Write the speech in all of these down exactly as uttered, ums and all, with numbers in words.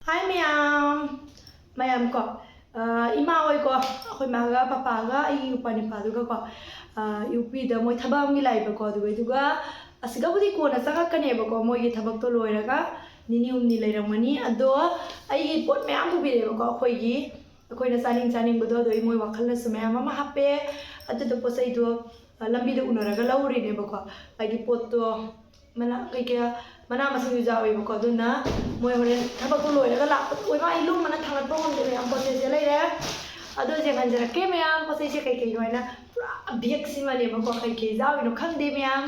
ꯍꯥꯏ ꯃꯌꯥꯝ, ꯃꯌꯥꯝ ꯀꯣ, ꯑ, ꯏꯃꯥ ꯍꯣꯏꯀꯣ, ꯑꯩꯈꯣꯏ ꯃꯥꯒ ꯄꯄꯥꯒ ꯑꯩꯒꯤ ꯏꯄ꯭ꯋꯥ ꯅꯨꯄꯥꯗꯨꯒꯀꯣ, ꯑ, ꯌꯨ ꯄꯤꯗ ꯃꯣꯏ ꯊꯕꯛ ꯑꯃꯒꯤ ꯂꯥꯛꯏꯕꯀꯣ, ꯑꯗꯨꯒ ꯑꯗꯨꯒ ꯑꯁꯤꯗꯕꯨꯗꯤ ꯀꯣꯟꯅ ꯆꯪꯉꯛꯀꯅꯦꯕꯀꯣ, ꯃꯣꯏꯒꯤ ꯊꯕꯛꯇꯣ ꯂꯣꯏꯔꯒ ꯅꯤꯅꯤ ꯍꯨꯝꯅꯤ ꯂꯩꯔꯝꯒꯅꯤ꯫ ꯑꯗꯣ ꯑꯩꯒꯤ ꯄꯣꯠ ꯃꯌꯥꯝ ꯄꯨꯕꯤꯔꯛꯑꯦꯕꯀꯣ, ꯑꯩꯈꯣꯏꯒꯤ, ꯑꯩꯈꯣꯏꯅ ꯆꯥꯅꯤꯡ ꯆꯥꯅꯤꯡꯕꯗꯣ, ꯑꯗꯨꯒꯤ ꯃꯣꯏ ꯋꯥꯈꯜꯅꯁꯨ ꯃꯌꯥꯝ ꯑꯃ ꯍꯥꯞꯄꯦ꯫ ꯑꯗꯨꯗ ꯄꯣꯠ ꯆꯩꯗꯣ, ꯑ, ꯂꯝꯕꯤꯗ ꯎꯅꯔꯒ ꯂꯧꯔꯤꯅꯦꯕꯀꯣ, ꯍꯥꯏꯗꯤ ꯄꯣꯠꯇꯣ ꯃꯅꯥ ꯀꯩꯀꯩ, ꯃꯅꯥ ꯃꯁꯤꯡꯁꯨ ꯌꯥꯎꯋꯦꯕꯀꯣ꯫ ꯑꯗꯨꯅ ꯃꯣꯏ ꯍꯣꯔꯦꯟ ꯊꯕꯛꯇꯨ ꯂꯣꯏꯔꯒ ꯂꯥꯛꯄꯗ ꯑꯣꯏꯕ ꯑꯩ ꯂꯨꯝꯕꯅ ꯊꯥꯡꯒꯠꯄ ꯉꯝꯗꯦ ꯃꯌꯥꯝ꯫ ꯄꯣꯠ ꯆꯩꯁꯦ ꯂꯩꯔꯦ꯫ ꯑꯗꯣ ꯌꯦꯡꯍꯟꯖꯔꯛꯀꯦ ꯃꯌꯥꯝ, ꯄꯣꯠ ꯆꯩꯁꯦ ꯀꯩꯀꯩꯅꯣ ꯍꯥꯏꯅ꯫ ꯄꯨꯔꯥ ꯕꯦꯒꯁꯤꯃꯅꯦꯕꯀꯣ, ꯀꯩꯀꯩ ꯌꯥꯎꯔꯤꯅꯣ ꯈꯪꯗꯦ ꯃꯌꯥꯝ꯫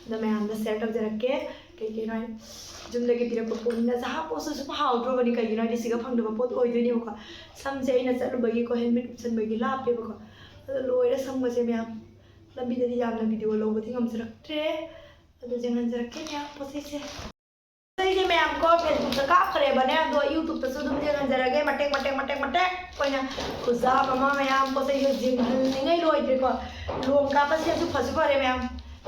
ꯑꯗꯣ ꯃꯌꯥꯝꯗ ꯁꯤꯌꯔ ꯇꯧꯖꯔꯛꯀꯦ ꯀꯩꯀꯩꯅꯣ ꯍꯥꯏꯅ꯫ ꯌꯨꯝꯗꯒꯤ ꯄꯤꯔꯛꯄ ꯄꯣꯠꯅꯤꯅ ꯖꯍꯥ ꯄꯣꯠꯁꯨ ꯁꯨꯝ ꯍꯥꯎꯗ꯭ꯔꯣꯕꯅꯤ, ꯀꯩꯒꯤꯅꯣ ꯍꯥꯏꯗꯤ ꯁꯤꯒ ꯐꯪꯗꯕ ꯄꯣꯠ ꯑꯣꯏꯗꯣꯏꯅꯦꯕꯀꯣ꯫ ꯁꯝꯁꯦ ꯑꯩꯅ ꯆꯠꯂꯨꯕꯒꯤꯀꯣ, ꯍꯦꯟꯃꯦꯠ ꯎꯞꯁꯟꯕꯒꯤ ꯂꯥꯞꯄꯦꯕꯀꯣ꯫ ꯑꯗꯣ ꯂꯣꯏꯔꯦ ꯁꯝꯒꯁꯦ ꯃꯌꯥꯝ꯫ ꯂꯝꯕꯤꯗꯗꯤ ꯌꯥꯝꯅ ꯚꯤꯗꯤꯑꯣ ꯂꯧꯕꯗꯤ ꯉꯝꯖꯔꯛꯇ꯭ꯔꯦ꯫ ꯑꯗꯨ ꯌꯦꯡꯍꯟꯖꯔꯛꯀꯦ ꯃꯌꯥꯝ ꯄꯣꯠ ꯆꯩꯁꯦ꯫ ꯄꯣꯠ ꯆꯩꯁꯦ ꯃꯌꯥꯝ ꯀꯣ Facebookꯇ ꯀꯥꯞꯈ꯭ꯔꯦꯕꯅꯦ, ꯑꯗꯣ YouTubeꯇꯁꯨ ꯑꯗꯨꯝ ꯌꯦꯡꯍꯟꯖꯔꯒꯦ ꯃꯇꯦꯛ ꯃꯇꯦꯛ ꯃꯇꯦꯛ ꯃꯇꯦꯛ ꯑꯣꯏꯅ꯫ ꯈꯨꯖꯥꯞ ꯑꯃ ꯃꯌꯥꯝ, ꯄꯣꯠ ꯆꯩꯁꯦ ꯌꯦꯡꯍꯟꯅꯤꯡꯉꯩ ꯂꯣꯏꯗ꯭ꯔꯦꯀꯣ꯫ ꯂꯣꯡ ꯀꯥꯞꯄꯁꯦ ꯑꯗꯨ ꯐꯁꯨ ꯐꯔꯦ ꯃꯌꯥꯝ꯫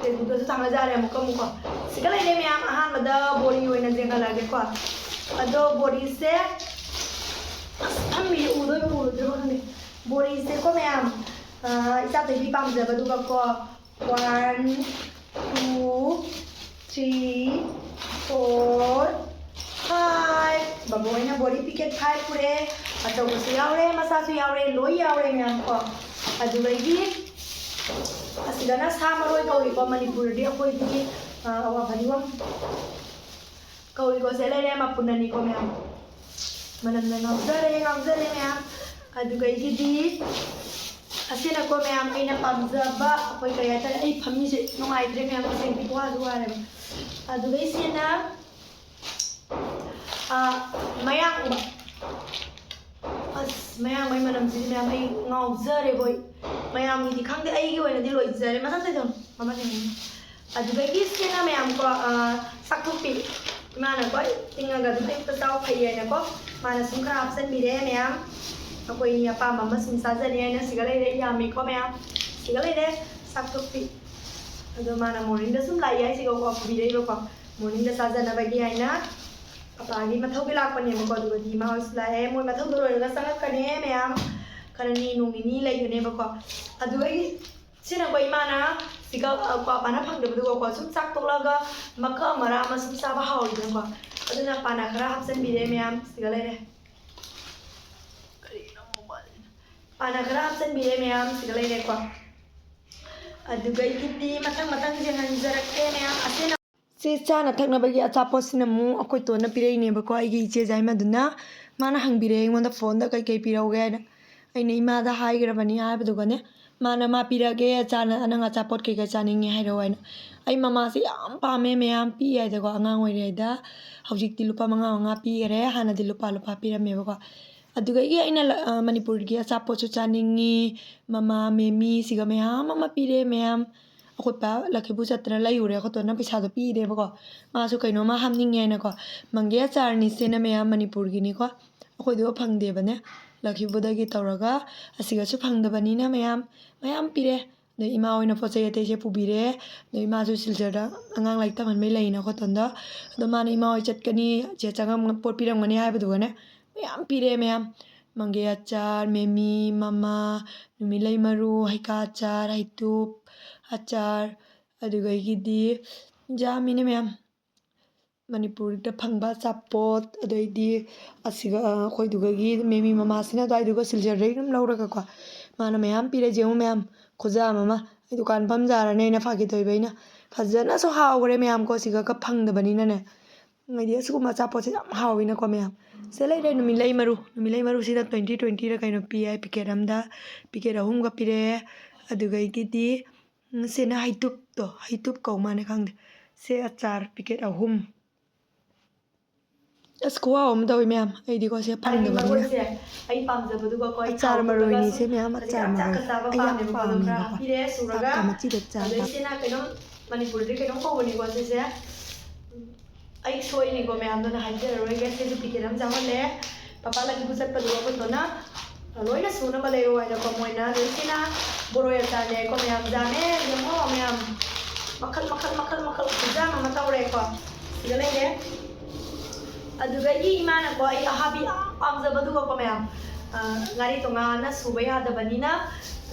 Facebookꯇꯁꯨ ꯊꯥꯡꯒꯠ ꯌꯥꯔꯦ ꯑꯃꯨꯛꯀ ꯑꯃꯨꯛꯀꯣ꯫ ꯁꯤꯒ ꯂꯩꯔꯦ ꯃꯌꯥꯝ, ꯑꯍꯥꯟꯕꯗ ꯕꯣꯔꯤ ꯑꯣꯏꯅ ꯌꯦꯡꯍꯜꯂꯛꯑꯒꯦꯀꯣ꯫ ꯑꯗꯣ ꯕꯣꯔꯤꯁꯦ, ꯑꯁ, ꯐꯝꯃꯤꯁꯦ ꯎꯗꯣꯏꯕ ꯎꯔꯣꯏꯗꯣꯏꯕ ꯈꯪꯗꯦ꯫ ꯕꯣꯔꯤꯁꯦꯀꯣ ꯃꯌꯥꯝ, ꯑ, ꯏꯆꯥ ꯊꯣꯏꯕꯤ ꯄꯥꯝꯖꯕꯗꯨꯒꯀꯣ, one, two, three, four, five꯫ ꯕꯕꯣꯏꯅ ꯕꯣꯔꯤ ꯄꯤꯀꯦꯠ five ꯄꯨꯔꯛꯑꯦ꯫ ꯑꯆꯧꯕꯁꯨ ꯌꯥꯎꯔꯦ, ꯃꯆꯥꯁꯨ ꯌꯥꯎꯔꯦ, ꯂꯣꯏ ꯌꯥꯎꯔꯦ ꯃꯌꯥꯝ ꯀꯣ꯫ ꯑꯗꯨꯗꯒꯤ ꯑꯁꯤꯗꯅ ꯁꯥ ꯃꯔꯣꯏ ꯀꯧꯏꯀꯣ ꯃꯅꯤꯄꯨꯔꯗꯗꯤ, ꯑꯩꯈꯣꯏꯗꯤ, ꯑ, ꯑꯋꯥ ꯐꯗꯤꯒꯣꯝ ꯀꯧꯏꯀꯣ꯫ ꯁꯦ ꯂꯩꯔꯦ, ꯃꯄꯨꯟ ꯑꯅꯤꯀꯣ ꯃꯌꯥꯝ꯫ ꯃꯅꯝꯅ ꯉꯥꯎꯖꯔꯦ, ꯉꯥꯎꯖꯔꯦ ꯃꯌꯥꯝ꯫ ꯑꯗꯨꯒ ꯑꯩꯒꯤꯗꯤ ꯑꯁꯤꯅꯀꯣ ꯃꯌꯥꯝ, ꯑꯩꯅ ꯄꯥꯝꯖꯕ, ꯑꯩꯈꯣꯏ ꯀꯔꯤ ꯍꯥꯏꯇꯥꯔꯦ, ꯑꯩ ꯐꯝꯃꯤꯁꯦ ꯅꯨꯡꯉꯥꯏꯇ꯭ꯔꯦ ꯃꯌꯥꯝ, ꯑꯁꯦꯡꯗꯤ ꯋꯥꯁꯨ ꯋꯥꯔꯦꯕ꯫ ꯑꯗꯨꯒ ꯑꯩꯁꯤꯅ, ꯑ, ꯃꯌꯥꯡꯕ꯫ ꯑꯁ, ꯃꯌꯥꯡꯕꯩ ꯃꯅꯝꯁꯤꯗꯤ ꯃꯌꯥꯝ ꯑꯩ ꯉꯥꯎꯖꯔꯦꯕꯣꯏ꯫ ꯃꯌꯥꯝꯒꯤꯗꯤ ꯈꯪꯗꯦ, ꯑꯩꯒꯤ ꯑꯣꯏꯅꯗꯤ ꯂꯣꯏꯖꯔꯦ꯫ ꯃꯊꯪꯗꯩꯗꯣ ꯃꯃꯥ ꯊꯦꯡꯅꯅꯤ꯫ ꯑꯗꯨꯗꯒꯤ ꯁꯤꯅ ꯃꯌꯥꯝ ꯀꯣ, ꯑ, ꯆꯥꯛꯊꯣꯛꯄꯤ꯫ ꯏꯃꯥꯅꯀꯣ ꯇꯤꯡꯉꯒ ꯑꯗꯨꯝ ꯑꯌꯨꯛꯇ ꯆꯥꯎ ꯐꯩ ꯍꯥꯏꯅꯀꯣ, ꯃꯥꯅ ꯁꯨꯝ ꯈꯔ ꯍꯥꯞꯆꯤꯟꯕꯤꯔꯦ ꯃꯌꯥꯝ꯫ ꯑꯩꯈꯣꯏ ꯑꯄꯥꯝꯕ ꯑꯃ ꯁꯨꯝ ꯆꯥꯖꯅꯤ ꯍꯥꯏꯅ ꯁꯤꯒ ꯂꯩꯔꯦ, ꯌꯥꯝꯃꯤꯀꯣ ꯃꯌꯥꯝ꯫ ꯁꯤꯒ ꯂꯩꯔꯦ ꯆꯥꯛꯊꯣꯛꯄꯤ꯫ ꯑꯗꯣ ꯃꯥꯅ morningꯗ ꯁꯨꯝ ꯂꯥꯛꯏ ꯍꯥꯏꯁꯤꯒꯀꯣ, ꯄꯨꯕꯤꯔꯛꯏꯕꯀꯣ, morningꯗ ꯆꯥꯖꯅꯕꯒꯤ ꯍꯥꯏꯅ꯫ ꯄꯄꯥꯒꯤ ꯃꯊꯧꯒꯤ ꯂꯥꯛꯄꯅꯦꯕꯀꯣ꯫ ꯑꯗꯨꯒꯗꯤ ꯏꯃꯥ ꯍꯣꯏꯁꯨ ꯂꯥꯛꯑꯦ, ꯃꯣꯏ ꯃꯊꯧꯗꯣ ꯂꯣꯏꯔꯒ ꯆꯪꯉꯛꯀꯅꯦ ꯃꯌꯥꯝ꯫ ꯈꯔꯅꯤ ꯅꯣꯡ ꯅꯤꯅꯤ ꯂꯩꯒꯅꯦꯕꯀꯣ꯫ ꯑꯗꯨꯒ ꯑꯩ ꯁꯤꯅꯀꯣ ꯏꯃꯥꯅ ꯁꯤꯒ, ꯑ, ꯀꯣ ꯄꯥꯅ ꯐꯪꯗꯕꯗꯨꯒꯀꯣ ꯁꯨꯝ ꯆꯥꯛ ꯇꯣꯛꯂꯒ ꯃꯀꯛ ꯃꯔꯥ ꯑꯃ ꯁꯨꯝ ꯆꯥꯕ ꯍꯥꯎꯋꯤꯗꯅꯀꯣ꯫ ꯑꯗꯨꯅ ꯄꯥꯅ ꯈꯔ ꯍꯥꯞꯆꯤꯟꯕꯤꯔꯦ ꯃꯌꯥꯝ꯫ ꯁꯤꯒ ꯂꯩꯔꯦ꯫ ꯀꯔꯤꯅꯣ ꯃꯣꯕꯥꯏꯜ? ꯄꯥꯅ ꯈꯔ ꯍꯥꯞꯆꯤꯟꯕꯤꯔꯦ ꯃꯌꯥꯝ꯫ ꯁꯤꯒ ꯂꯩꯔꯦꯀꯣ꯫ ꯑꯗꯨꯒ ꯑꯩꯒꯤꯗꯤ ꯃꯊꯪ ꯃꯊꯪ ꯌꯦꯡꯍꯟꯖꯔꯛꯀꯦ ꯃꯌꯥꯝ꯫ ꯑꯁꯤꯅ ꯁꯤ ꯆꯥꯅ ꯊꯛꯅꯕꯒꯤ ꯑꯆꯥꯄꯣꯠꯁꯤꯅ ꯑꯃꯨꯛ ꯑꯩꯈꯣꯏ ꯇꯣꯟꯅ ꯄꯤꯔꯛꯏꯅꯦꯕꯀꯣ, ꯑꯩꯒꯤ ꯏꯆꯦ ꯖꯥꯏꯃꯗꯨꯅ꯫ ꯃꯥꯅ ꯍꯪꯕꯤꯔꯛꯑꯦ ꯑꯩꯉꯣꯟꯗ ꯐꯣꯟꯗ ꯀꯩꯀꯩ ꯄꯤꯔꯛꯎꯒꯦ ꯍꯥꯏꯅ꯫ ꯑꯩꯅ ꯏꯃꯥꯗ ꯍꯥꯏꯈ꯭ꯔꯕꯅꯤ ꯍꯥꯏꯕꯗꯨꯒꯅꯦ, ꯃꯥꯅ ꯃꯥ ꯄꯤꯔꯛꯑꯒꯦ, ꯆꯥꯅ, "ꯅꯪ ꯑꯆꯥꯄꯣꯠ ꯀꯩꯀꯩ ꯆꯥꯅꯤꯡꯉꯤ ꯍꯥꯏꯔꯛꯑꯣ" ꯍꯥꯏꯅ꯫ ꯑꯩ ꯃꯃꯥꯁꯦ ꯌꯥꯝ ꯄꯥꯝꯃꯦ ꯃꯌꯥꯝ, ꯄꯤꯛꯏꯉꯩꯗꯀꯣ, ꯑꯉꯥꯡ ꯑꯣꯏꯔꯤꯉꯩꯗ꯫ ꯍꯧꯖꯤꯛꯇꯤ ꯂꯨꯄꯥ ꯃꯉꯥ ꯃꯉꯥ ꯄꯤꯈꯔꯦ, ꯍꯥꯟꯅꯗꯤ ꯂꯨꯄꯥ ꯂꯨꯄꯥ ꯄꯤꯔꯝꯃꯦꯕꯀꯣ꯫ ꯑꯗꯨꯗꯒꯤ ꯑꯩꯅ ꯂ-, ꯑ, ꯃꯅꯤꯄꯨꯔꯒꯤ ꯑꯆꯥꯄꯣꯠꯁꯨ ꯆꯥꯅꯤꯡꯉꯤ, ꯃꯃꯥ, ꯃꯦꯃꯤ, ꯁꯤꯒ ꯃꯌꯥꯝ ꯑꯃ ꯄꯤꯔꯦ ꯃꯌꯥꯝ꯫ ꯑꯩꯈꯣꯏ ꯄꯥ ꯂꯛꯈꯤꯕꯨ ꯆꯠꯇꯅ ꯂꯩꯔꯨꯔꯦ, ꯑꯩꯈꯣꯏ ꯇꯣꯟꯅ ꯄꯩꯁꯥꯗꯣ ꯄꯤꯔꯦꯕꯀꯣ꯫ ꯃꯥꯁꯨ ꯀꯩꯅꯣꯝꯃ ꯍꯥꯞꯅꯤꯡꯉꯦ ꯍꯥꯏꯅꯀꯣ꯫ ꯃꯪꯒꯦ ꯑꯆꯥꯔꯅꯤ ꯁꯤꯅ ꯃꯌꯥꯝ ꯃꯅꯤꯄꯨꯔꯒꯤꯅꯤꯀꯣ꯫ ꯑꯩꯈꯣꯏꯗꯨ ꯐꯪꯗꯦꯕꯅꯦ꯫ ꯂꯛꯈꯤꯕꯨꯗꯒꯤ ꯇꯧꯔꯒ ꯑꯁꯤꯒꯁꯨ ꯐꯪꯗꯕꯅꯤꯅ ꯃꯌꯥꯝ, ꯃꯌꯥꯝ ꯄꯤꯔꯦ꯫ ꯑꯗꯩ ꯏꯃꯥ ꯍꯣꯏꯅ ꯄꯣꯠ ꯆꯩ ꯑꯇꯩꯁꯦ ꯄꯨꯕꯤꯔꯦ꯫ ꯑꯗꯩ ꯏꯃꯥꯁꯨ ꯁꯤꯜꯆꯔꯗ ꯑꯉꯥꯡ ꯂꯥꯏꯔꯤꯛ ꯇꯝꯍꯟꯕꯩ ꯂꯩꯅ ꯈꯣꯠꯇꯣꯟꯗ꯫ ꯑꯗꯣ ꯃꯥꯅ ꯏꯃꯥ ꯍꯣꯏ ꯆꯠꯀꯅꯤ, ꯆꯦ ꯆꯪꯉꯝ ꯄꯣꯠ ꯄꯤꯔꯝꯒꯅꯤ ꯍꯥꯏꯕꯗꯨꯒꯅꯦ ꯃꯌꯥꯝ ꯄꯤꯔꯦ ꯃꯌꯥꯝ꯫ ꯃꯪꯒꯦ ꯑꯆꯥꯔ, ꯃꯦꯃꯤ, ꯃꯃꯥ, ꯅꯨꯃꯤꯠꯂꯩ ꯃꯔꯨ, ꯍꯩꯈꯥ ꯑꯆꯥꯔ, ꯍꯩꯇꯨꯞ ꯑꯆꯥꯔ, ꯑꯗꯨꯗꯒꯤꯗꯤ ꯌꯥꯝꯃꯤꯅꯦ ꯃꯌꯥꯝ꯫ ꯃꯅꯤꯄꯨꯔꯗ ꯐꯪꯕ ꯑꯆꯥꯄꯣꯠ, ꯑꯗꯩꯗꯤ ꯑꯁꯤꯒ, ꯑ, ꯑꯩꯈꯣꯏꯗꯨꯒꯒꯤ ꯃꯦꯃꯤ ꯃꯃꯥꯁꯤꯅ ꯑꯗꯨꯋꯥꯏꯗꯨꯒ ꯁꯤꯜꯆꯔꯗꯩ ꯑꯗꯨꯝ ꯂꯧꯔꯒꯀꯣ꯫ ꯃꯥꯅ ꯃꯌꯥꯝ ꯄꯤꯔꯛꯏꯁꯦ ꯌꯦꯡꯉꯨ ꯃꯌꯥꯝ, ꯈꯨꯖꯥꯝ ꯑꯃ꯫ ꯑꯩ ꯗꯨꯀꯥꯟ ꯐꯝꯖꯔꯅꯤ ꯑꯩꯅ ꯐꯥꯒꯤ ꯇꯧꯔꯤꯕ ꯑꯩꯅ꯫ ꯐꯖꯅꯁꯨ ꯍꯥꯎꯈ꯭ꯔꯦ ꯃꯌꯥꯝ ꯀꯣ, ꯁꯤꯒꯒ ꯐꯪꯗꯕꯅꯤꯅꯅꯦ꯫ ꯍꯥꯏꯗꯤ ꯑꯁꯤꯒꯨꯝꯕ ꯑꯆꯥꯄꯣꯠꯁꯦ ꯌꯥꯝ ꯍꯥꯎꯋꯤꯅꯀꯣ ꯃꯌꯥꯝ꯫ ꯁꯤꯗ ꯂꯩꯔꯦ ꯅꯨꯃꯤꯠꯂꯩ ꯃꯔꯨ꯫ ꯅꯨꯃꯤꯠꯂꯩ ꯃꯔꯨꯁꯤꯅ twenty twenty ꯔ ꯀꯩꯅꯣ ꯄꯤ ꯍꯥꯏ ꯄꯤꯀꯦꯠ ꯑꯃꯗ꯫ ꯄꯤꯀꯦꯠ ꯑꯍꯨꯝꯒ ꯄꯤꯔꯛꯑꯦ꯫ ꯑꯗꯨꯗꯒꯤꯗꯤ ꯎꯝ, ꯁꯤꯅ ꯍꯩꯇꯨꯞꯇꯣ, ꯍꯩꯇꯨꯞ ꯀꯧ ꯃꯥꯅꯦ ꯈꯪꯗꯦ꯫ ꯁꯦ ꯑꯆꯥꯔ ꯄꯤꯀꯦꯠ ꯑꯍꯨꯝ꯫ ꯑꯁ, ꯈꯨꯍꯥꯎ ꯑꯃ ꯇꯧꯋꯤ ꯃꯌꯥꯝ꯫ ꯑꯩꯗꯤꯀꯣ ꯁꯦ ꯐꯪꯗꯕꯅꯤꯅ꯫ ꯃꯔꯣꯏꯁꯦ ꯑꯩ ꯄꯥꯝꯖꯕꯗꯨꯒꯀꯣ, ꯑꯩ ꯑꯆꯥꯔ ꯊꯥꯎꯗꯨꯒ ꯃꯔꯣꯏꯅꯤ ꯁꯨꯝ ꯁꯦ ꯃꯌꯥꯝ, ꯍꯧꯖꯤꯛ ꯑꯆꯥꯔ ꯆꯥꯛꯀ ꯃꯔꯣꯏ꯫ ꯆꯥꯕ ꯑꯩ ꯌꯥꯝ ꯄꯥꯝꯃꯦꯕꯀꯣ, ꯑꯗꯣ ꯈꯔ ꯄꯥꯝꯃꯦꯕꯀꯣ꯫ ꯍꯥꯞꯄꯤꯔꯦ, ꯁꯨꯔꯒ꯫ ꯆꯥꯛꯀ ꯃꯆꯤꯗ ꯆꯥꯕ꯫ ꯑꯗꯩ ꯁꯤꯅ ꯀꯩꯅꯣꯝ, ꯃꯅꯤꯄꯨꯔꯗꯗꯤ ꯀꯩꯅꯣꯝ ꯀꯧꯕꯅꯤꯀꯣ ꯁꯤꯁꯦ꯫ ꯑꯩ ꯁꯣꯏꯅꯤꯀꯣ ꯃꯌꯥꯝꯗꯨꯅ ꯍꯥꯏꯖꯔꯔꯣꯏꯒꯦ꯫ ꯁꯤꯁꯨ ꯄꯤꯀꯦꯠ ꯑꯃ ꯆꯥꯍꯜꯂꯦ꯫ ꯄꯄꯥ ꯂꯛꯈꯤꯕꯨ ꯆꯠꯄꯗꯨ ꯑꯩꯈꯣꯏ ꯇꯣꯟꯅ ꯂꯣꯏꯅ ꯁꯨꯅꯕ ꯂꯩꯔꯣ ꯍꯥꯏꯅꯀꯣ ꯃꯣꯏꯅ꯫ ꯑꯗꯩ ꯁꯤꯅ ꯕꯣꯔꯣꯏ ꯑꯆꯥꯔꯅꯦꯀꯣ ꯃꯌꯥꯝ, ꯌꯥꯝꯃꯦ, ꯌꯦꯡꯉꯣ ꯃꯌꯥꯝ꯫ ꯃꯈꯜ, ꯃꯈꯜ, ꯃꯈꯜ, ꯃꯈꯜ ꯈꯨꯌꯥꯝ ꯑꯃ ꯇꯧꯔꯦꯀꯣ꯫ ꯁꯤꯗ ꯂꯩꯔꯦ꯫ ꯑꯗꯨꯗꯒꯤ ꯏꯃꯥꯅꯀꯣ, ꯑꯩ ꯑꯍꯥꯕꯤ ꯌꯥꯝ ꯄꯥꯝꯖꯕꯗꯨꯒꯀꯣ ꯃꯌꯥꯝ, ꯑ, ꯉꯥꯔꯤ ꯇꯣꯉꯥꯟꯅ ꯁꯨꯕ ꯌꯥꯗꯕꯅꯤꯅ,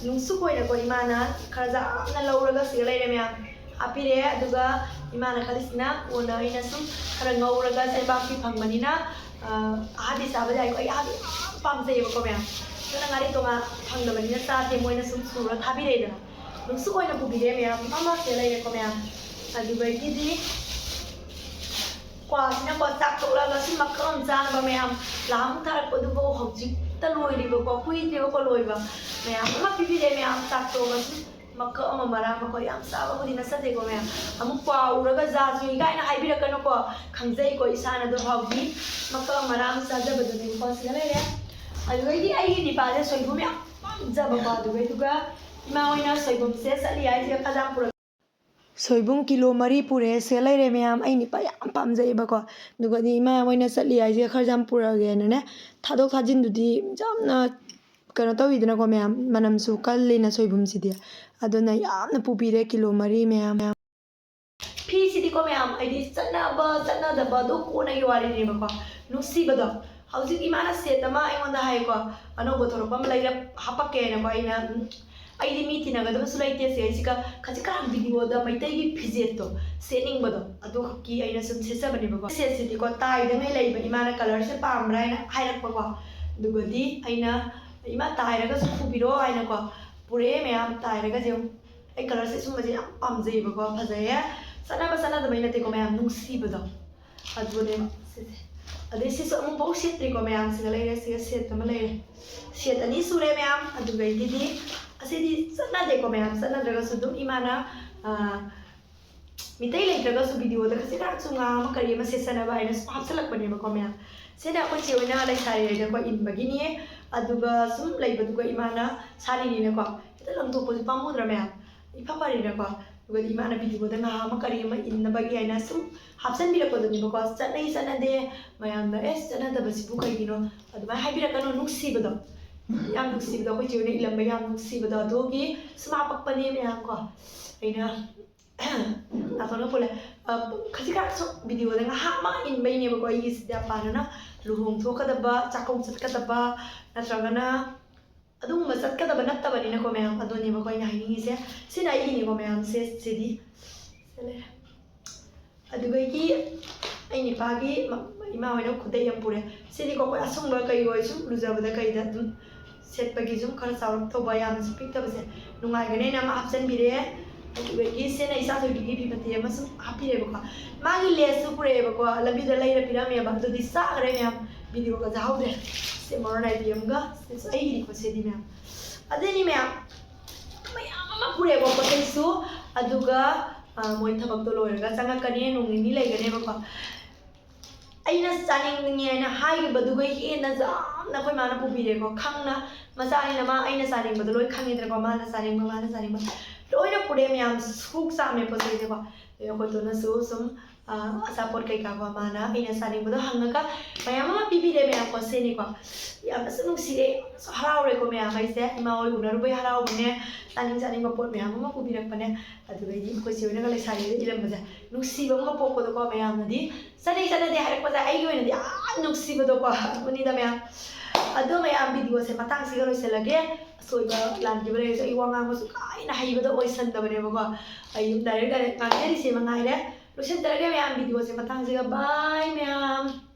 ꯅꯨꯡꯁꯨꯛ ꯑꯣꯏꯅꯀꯣ ꯏꯃꯥꯅ ꯈꯔ ꯌꯥꯝꯅ ꯂꯧꯔꯒ ꯁꯤꯗ ꯂꯩꯔꯦ ꯃꯌꯥꯝ, ꯍꯥꯞꯄꯤꯔꯦ꯫ ꯑꯗꯨꯒ ꯏꯃꯥꯅ ꯈꯜꯂꯤꯁꯤꯅ, ꯀꯣꯟꯅ ꯑꯩꯅ ꯁꯨꯝ ꯈꯔ ꯉꯧꯔꯒ ꯆꯦꯕꯥꯛꯇꯤ ꯐꯪꯕꯅꯤꯅ, ꯑ, ꯑꯍꯥꯕꯤ ꯆꯥꯕ ꯌꯥꯏꯀꯣ꯫ ꯑꯩ ꯑꯍꯥꯕꯤ ꯌꯥꯝ ꯄꯥꯝꯖꯩꯌꯦꯕꯀꯣ ꯃꯌꯥꯝ, ꯑꯗꯨꯅ ꯉꯥꯔꯤ ꯇꯣꯉꯥꯟ ꯐꯪꯗꯕꯅꯤꯅ ꯆꯥꯗꯦ, ꯃꯣꯏꯅ ꯁꯨꯝ ꯁꯨꯔ ꯊꯥꯕꯤꯔꯛꯑꯦꯗꯅ꯫ ꯅꯨꯡꯁꯨꯛ ꯑꯣꯏꯅ ꯄꯨꯕꯤꯔꯦ ꯃꯌꯥꯝ, ꯃꯃꯥꯁꯦ ꯂꯩꯔꯦꯀꯣ ꯃꯌꯥꯝ꯫ ꯑꯗꯨꯗꯒꯤꯗꯤ ꯀ꯭ꯋꯥꯁꯤꯅꯀꯣ ꯆꯥꯛ ꯇꯣꯛꯂꯒ ꯁꯨꯝ ꯃꯀꯛ ꯑꯃ ꯆꯥꯅꯕ ꯃꯌꯥꯝ, ꯂꯥꯝ ꯊꯥꯔꯛꯄꯗꯨꯐꯥꯎ ꯍꯧꯖꯤꯛꯇ ꯂꯣꯏꯔꯤꯕꯀꯣ, ꯀꯨꯏꯗ꯭ꯔꯤꯕꯀꯣ ꯂꯣꯏꯕ꯫ ꯃꯌꯥꯝ ꯑꯃ ꯄꯤꯕꯤꯔꯦ ꯃꯌꯥꯝ, ꯆꯥꯛ ꯇꯣꯛꯑꯒ ꯁꯨꯝ ꯃꯀꯛ ꯑꯃ ꯃꯔꯥ ꯑꯃꯀꯣ, ꯌꯥꯝ ꯆꯥꯕꯕꯨꯗꯤ ꯅꯠꯆꯗꯦꯀꯣ ꯃꯌꯥꯝ꯫ ꯑꯃꯨꯛ ꯀ꯭ꯋꯥ ꯎꯔꯒ ꯖꯥ ꯖꯨꯏ ꯀꯥꯏꯅ ꯍꯥꯏꯕꯤꯔꯛꯀꯅꯨꯀꯣ, ꯈꯪꯖꯩꯀꯣ ꯏꯁꯥꯅ ꯑꯗꯨ ꯍꯥꯎꯕꯤ ꯃꯀꯛ ꯑꯃ ꯃꯔꯥ ꯑꯃ ꯆꯥꯖꯕꯗꯨꯅꯦꯕꯀꯣ꯫ ꯁꯤꯗ ꯂꯩꯔꯦ꯫ ꯑꯗꯨꯗꯩꯗꯤ ꯑꯩꯒꯤ ꯅꯤꯄꯥꯁꯦ ꯁꯣꯏꯕꯨꯝ ꯌꯥꯝ ꯄꯥꯝꯖꯕꯀꯣ, ꯑꯗꯨꯒꯩꯗꯨꯒ ꯏꯃꯥ ꯍꯣꯏꯅ ꯁꯣꯏꯕꯨꯝꯁꯦ ꯆꯠꯂꯤ ꯍꯥꯏꯁꯤꯒ ꯈꯖꯥꯝ ꯄꯨꯔꯛ ꯁꯣꯏꯕꯨꯝ ꯀꯤꯂꯣ ꯃꯔꯤ ꯄꯨꯔꯛꯑꯦ꯫ ꯁꯤꯗ ꯂꯩꯔꯦ ꯃꯌꯥꯝ, ꯑꯩ ꯅꯤꯄꯥ ꯌꯥꯝ ꯄꯥꯝꯖꯩꯌꯦꯕꯀꯣ꯫ ꯑꯗꯨꯒꯗꯤ ꯏꯃꯥ ꯍꯣꯏꯅ ꯆꯠꯂꯤ ꯍꯥꯏꯁꯤꯒ ꯈꯔ ꯌꯥꯝ ꯄꯨꯔꯛꯑꯒꯦꯅꯅꯦ, ꯊꯥꯗꯣꯛ ꯊꯥꯖꯤꯟꯗꯨꯗꯤ ꯌꯥꯝꯅ ꯀꯩꯅꯣ ꯇꯧꯋꯤꯗꯅꯀꯣ ꯃꯌꯥꯝ, ꯃꯅꯝꯁꯨ ꯀꯜꯂꯤꯅ ꯁꯣꯏꯕꯨꯝꯁꯤꯗꯤ꯫ ꯑꯗꯨꯅ ꯌꯥꯝꯅ ꯄꯨꯕꯤꯔꯦ ꯀꯤꯂꯣ ꯃꯔꯤ ꯃꯌꯥꯝ꯫ ꯐꯤꯁꯤꯗꯤꯀꯣ ꯃꯌꯥꯝ, ꯍꯥꯏꯗꯤ ꯆꯠꯅꯕ ꯆꯠꯅꯗꯕ ꯑꯗꯨ ꯀꯣꯟꯅꯒꯤ ꯋꯥꯔꯤꯅꯦꯕꯀꯣ꯫ ꯅꯨꯡꯁꯤꯕꯗꯣ, ꯍꯧꯖꯤꯛ ꯏꯃꯥꯅ ꯁꯦꯠ ꯑꯃ ꯑꯩꯉꯣꯟꯗ ꯍꯥꯏꯌꯦꯀꯣ, ꯑꯅꯧꯕ ꯊꯣꯔꯛꯄ ꯑꯃ ꯂꯩꯔ ꯍꯥꯄꯛꯀꯦ ꯍꯥꯏꯅꯀꯣ꯫ ꯑꯩꯅ, ꯎꯝ, ꯑꯩꯗꯤ ꯃꯤ ꯇꯤꯟꯅꯒꯗꯕꯁꯨ ꯂꯩꯇꯦ ꯁꯦ, ꯑꯩꯁꯤꯒ ꯈꯖꯤꯛ ꯈꯔ ꯚꯤꯗꯤꯑꯣꯗ ꯃꯩꯇꯩꯒꯤ ꯐꯤꯖꯦꯠꯇꯣ ꯁꯦꯠꯅꯤꯡꯕꯗꯣ ꯑꯗꯨꯈꯛꯀꯤ ꯑꯩꯅ ꯁꯨꯝ ꯁꯦꯠꯆꯕꯅꯦꯕꯀꯣ꯫ ꯁꯦꯠꯁꯤꯗꯤꯀꯣ ꯇꯥꯏꯗꯉꯩ ꯂꯩꯕ, ꯏꯃꯥꯅ ꯀꯂꯔꯁꯦ ꯄꯥꯝꯕ꯭ꯔꯥ ꯍꯥꯏꯅ ꯍꯥꯏꯔꯛꯄꯀꯣ꯫ ꯑꯗꯨꯒꯗꯤ ꯑꯩꯅ, "ꯏꯃꯥ, ꯇꯥꯏꯔꯒꯁꯨ ꯄꯨꯕꯤꯔꯣ" ꯍꯥꯏꯅꯀꯣ ꯄꯨꯔꯛꯑꯦ ꯃꯌꯥꯝ꯫ ꯇꯥꯏꯔꯒꯁꯦ ꯑꯃꯨꯛ, ꯑꯩ ꯀꯂꯔꯁꯦ ꯁꯨꯝꯕꯁꯦ ꯌꯥꯝ ꯄꯥꯝꯖꯩꯌꯦꯕꯀꯣ, ꯐꯖꯩꯌꯦ꯫ ꯆꯠꯅꯕ ꯆꯠꯅꯗꯕꯩ ꯅꯠꯇꯦꯀꯣ ꯃꯌꯥꯝ, ꯅꯨꯡꯁꯤꯕꯗꯣ ꯑꯗꯨꯅꯦꯕ ꯁꯤꯁꯦ꯫ ꯑꯗꯩ ꯁꯤꯁꯨ ꯑꯃꯨꯛꯐꯥꯎ ꯁꯦꯠꯇ꯭ꯔꯤꯀꯣ ꯃꯌꯥꯝ, ꯁꯤꯗ ꯂꯩꯔꯦ, ꯁꯤꯒ ꯁꯦꯠ ꯑꯃ ꯂꯩꯔꯦ꯫ ꯁꯦꯠ ꯑꯅꯤ ꯁꯨꯔꯦ ꯃꯌꯥꯝ꯫ ꯑꯗꯨꯗꯒꯤꯗꯤ ꯑꯁꯤꯗꯤ ꯆꯠꯅꯗꯦꯀꯣ ꯃꯌꯥꯝ, ꯆꯠꯅꯗ꯭ꯔꯒꯁꯨ ꯑꯗꯨꯝ ꯏꯃꯥꯅ, ꯑꯥ, ꯃꯤꯇꯩ ꯂꯩꯇ꯭ꯔꯒꯁꯨ ꯚꯤꯗꯤꯑꯣꯗ ꯈꯖꯤꯛ ꯈꯔꯥꯛꯁꯨ ꯉꯥ ꯑꯃ ꯀꯔꯤ ꯑꯃ ꯁꯦꯠꯆꯅꯕ ꯍꯥꯏꯅ ꯁꯨꯝ ꯍꯥꯞꯆꯜꯂꯛꯄꯅꯦꯕꯀꯣ ꯃꯌꯥꯝ꯫ ꯁꯤꯅ ꯑꯩꯈꯣꯏ ꯆꯦ ꯍꯣꯏꯅ ꯂꯩꯁꯥꯔꯤꯉꯩꯗꯀꯣ ꯏꯟꯕꯒꯤꯅꯦ꯫ ꯑꯗꯨꯒ ꯁꯨꯝ ꯂꯩꯕꯗꯨꯒ ꯏꯃꯥꯅ ꯁꯥꯔꯤꯅꯤꯅꯀꯣ, ꯍꯦꯛꯇ ꯂꯪꯊꯣꯛꯄꯁꯨ ꯄꯥꯝꯃꯨꯗ꯭ꯔꯥ ꯃꯌꯥꯝ? ꯏꯐ ꯐꯔꯤꯅꯀꯣ꯫ ꯑꯗꯨꯒ ꯏꯃꯥꯅ ꯚꯤꯗꯤꯑꯣꯗ ꯉꯥ ꯑꯃ ꯀꯔꯤ ꯑꯃ ꯏꯟꯅꯕꯒꯤ ꯍꯥꯏꯅ ꯁꯨꯝ ꯍꯥꯞꯆꯟꯕꯤꯔꯛꯄꯗꯨꯅꯦꯕꯀꯣ꯫ ꯆꯠꯅꯩ ꯆꯠꯅꯗꯦ ꯃꯌꯥꯝꯅ, "ꯑꯦꯁ, ꯆꯠꯅꯗꯕꯁꯤꯕꯨ ꯀꯩꯒꯤꯅꯣ?" ꯑꯗꯨꯃꯥꯏꯅ ꯍꯥꯏꯕꯤꯔꯛꯀꯅꯨ꯫ ꯅꯨꯡꯁꯤꯕꯗꯣ, ꯌꯥꯝ ꯅꯨꯡꯁꯤꯕꯗꯣ, ꯑꯩꯈꯣꯏ ꯆꯦ ꯍꯣꯏꯅ ꯏꯜꯂꯝꯕ ꯌꯥꯝ ꯅꯨꯡꯁꯤꯕꯗꯣ ꯑꯗꯨꯒꯤ ꯁꯨꯝ ꯍꯥꯄꯛꯄꯅꯦ ꯃꯌꯥꯝ ꯀꯣ꯫ ꯑꯩꯅ ꯅꯥꯇꯣꯟꯒ ꯐꯨꯜꯂꯦ꯫ ꯑ, ꯈꯖꯤꯛ ꯈꯔꯥꯛ ꯁꯨꯝ videoꯗ ꯉꯥꯏꯍꯥꯛ ꯃꯥ ꯏꯟꯕꯩꯅꯦꯕꯀꯣ꯫ ꯑꯩꯒꯤꯁꯤꯗꯤ ꯑꯄꯥꯅꯅ ꯂꯨꯍꯣꯡ ꯊꯣꯛꯀꯗꯕ, ꯆꯥꯛꯀꯧ ꯆꯠꯀꯗꯕ, ꯅꯠꯇ꯭ꯔꯒꯅ ꯑꯗꯨꯒꯨꯝꯕ ꯆꯠꯀꯗꯕ ꯅꯠꯇꯕꯅꯤꯅꯀꯣ ꯃꯌꯥꯝ, ꯑꯗꯨꯅꯦꯕꯀꯣ ꯑꯩꯅ ꯍꯥꯏꯅꯤꯡꯉꯤꯁꯦ꯫ ꯁꯤꯅ ꯑꯩꯒꯤꯅꯦꯀꯣ ꯃꯌꯥꯝ, ꯁꯦ, ꯁꯤꯗꯤ꯫ ꯁꯤ ꯂꯩꯔꯦ꯫ ꯑꯗꯨꯗꯒꯤ ꯑꯩ ꯅꯨꯄꯥꯒꯤ ꯃ-, ꯏꯃꯥ ꯍꯣꯏꯅ ꯈꯨꯗꯩ ꯑꯃ ꯄꯨꯔꯦ꯫ ꯁꯤꯗꯤꯀꯣ ꯑꯩꯈꯣꯏ ꯑꯁꯨꯡꯕ ꯀꯩ ꯑꯣꯏ ꯁꯨꯝ ꯂꯨꯖꯕꯗ ꯀꯩꯗ ꯑꯗꯨꯝ ꯁꯦꯠꯄꯒꯤ ꯁꯨꯝ ꯈꯔ ꯆꯥꯎꯔꯞ ꯇꯧꯕ, ꯌꯥꯝꯅꯁꯨ ꯄꯤꯛꯇꯕꯁꯦ ꯅꯨꯡꯉꯥꯏꯒꯅꯦꯅ ꯑꯃ ꯍꯥꯞꯆꯤꯟꯕꯤꯔꯦ꯫ ꯑꯗꯨꯗꯒꯤ ꯁꯤꯅ ꯏꯆꯥ ꯊꯣꯏꯕꯤꯒꯤ ꯐꯤ ꯃꯇꯦꯛ ꯑꯃ ꯁꯨꯝ ꯍꯥꯞꯄꯤꯔꯦꯕꯀꯣ꯫ ꯃꯥꯒꯤ laceꯁꯨ ꯄꯨꯔꯛꯑꯦꯕꯀꯣ, ꯂꯝꯕꯤꯗ ꯂꯩꯔ ꯄꯤꯔꯝꯃꯦꯕ, ꯑꯗꯨꯗꯤ ꯆꯥꯈ꯭ꯔꯦ ꯃꯌꯥꯝ, videoꯒ ꯆꯥꯍꯧꯗ꯭ꯔꯦ꯫ ꯁꯤ ꯃꯔꯣꯟ ꯅꯥꯏꯕꯤ ꯑꯃꯒ, ꯁꯤꯁꯨ ꯑꯩꯒꯤꯅꯤꯀꯣ ꯁꯤꯗꯤ ꯃꯌꯥꯝ꯫ ꯑꯗꯨꯅꯤ ꯃꯌꯥꯝ, ꯃꯌꯥꯝ ꯑꯃ ꯄꯨꯔꯛꯑꯦꯕ ꯄꯣꯠ ꯆꯩꯁꯨ꯫ ꯑꯗꯨꯒ, ꯑ, ꯃꯣꯏ ꯊꯕꯛꯇꯣ ꯂꯣꯏꯔꯒ ꯆꯪꯉꯛꯀꯅꯤ, ꯅꯣꯡ ꯅꯤꯅꯤ ꯂꯩꯒꯅꯦꯕꯀꯣ꯫ ꯑꯩꯅ ꯆꯥꯅꯤꯡꯉꯦ ꯍꯥꯏꯅ ꯍꯥꯏꯈꯤꯕꯗꯨꯒ ꯍꯦꯟꯅ ꯌꯥꯝꯅ ꯑꯩꯈꯣꯏ ꯃꯥꯅ ꯄꯨꯕꯤꯔꯦꯀꯣ꯫ ꯈꯪꯅ, ꯃꯆꯥꯅꯤꯅ ꯃꯥ ꯑꯩꯅ ꯆꯥꯅꯤꯡꯕꯗꯣ ꯂꯣꯏ ꯈꯪꯉꯤꯗꯅꯀꯣ, ꯃꯥꯅ ꯆꯥꯅꯤꯡꯕ, ꯃꯥꯅ ꯆꯥꯅꯤꯡꯕ ꯂꯣꯏꯅ ꯄꯨꯔꯛꯑꯦ ꯃꯌꯥꯝ, ꯁꯨꯛ ꯆꯥꯝꯃꯦ ꯄꯣꯠ ꯆꯩꯁꯦꯀꯣ꯫ ꯑꯗꯩ ꯑꯩꯈꯣꯏ ꯇꯣꯟꯅꯁꯨ ꯁꯨꯝ, ꯑ, ꯑꯆꯥꯄꯣꯠ ꯀꯩꯀꯥꯀꯣ ꯃꯥꯅ ꯑꯩꯅ ꯆꯥꯅꯤꯡꯕꯗꯣ ꯍꯪꯉꯒ ꯃꯌꯥꯝ ꯑꯃ ꯄꯤꯕꯤꯔꯦ ꯃꯌꯥꯝꯀꯣ꯫ ꯁꯤꯅꯤꯀꯣ, ꯌꯥꯝꯅꯁꯨ ꯅꯨꯡꯁꯤꯔꯦ, ꯌꯥꯝꯅꯁꯨ ꯍꯔꯥꯎꯔꯦꯀꯣ ꯃꯌꯥꯝ꯫ ꯑꯩꯁꯦ ꯏꯃꯥ ꯍꯣꯏ ꯎꯅꯔꯨꯕꯩ ꯍꯔꯥꯎꯕꯅꯦ, ꯆꯥꯅꯤꯡ ꯆꯥꯅꯤꯡꯕ ꯄꯣꯠ ꯃꯌꯥꯝ ꯑꯃ ꯄꯨꯕꯤꯔꯛꯄꯅꯦ꯫ ꯑꯗꯨꯗꯩꯗꯤ ꯑꯩꯈꯣꯏ ꯆꯦ ꯍꯣꯏꯅꯒ ꯂꯩꯁꯥꯔꯤꯉꯩꯗ ꯏꯜꯂꯝꯕꯁꯦ ꯅꯨꯡꯁꯤꯕ ꯑꯃꯒ ꯄꯣꯛꯄꯗꯣꯀꯣ꯫ ꯃꯌꯥꯝꯅꯗꯤ ꯆꯠꯅꯩ ꯆꯠꯅꯗꯦ ꯍꯥꯏꯔꯛꯄꯁꯦ ꯑꯩꯒꯤ ꯑꯣꯏꯅꯗꯤ ꯌꯥꯝ ꯅꯨꯡꯁꯤꯕꯗꯣꯀꯣ꯫ ꯑꯗꯨꯅꯤꯗ ꯃꯌꯥꯝ꯫ ꯑꯗꯣ ꯃꯌꯥꯝ videoꯁꯦ ꯃꯇꯥꯡꯁꯤꯒ ꯂꯣꯏꯁꯤꯜꯂꯒꯦ꯫ ꯑꯁꯣꯏꯕ ꯂꯥꯟꯈꯤꯕ ꯂꯩꯔꯁꯨ ꯑꯩ ꯋꯥ ꯉꯥꯡꯕꯁꯨ ꯀꯥ ꯍꯦꯟꯅ ꯍꯩꯕꯗꯣ ꯑꯣꯏꯁꯟꯗꯕꯅꯦꯕꯀꯣ꯫ ꯑꯩ ꯑꯗꯨꯝ direct direct ꯉꯥꯡꯖꯔꯤꯁꯦ ꯃꯉꯥꯏꯔꯦ꯫ ꯂꯣꯏꯁꯤꯟꯖꯔꯒꯦ ꯃꯌꯥꯝ, videoꯁꯦ ꯃꯇꯥꯡꯁꯤꯒ꯫ Bye ꯃꯌꯥꯝ꯫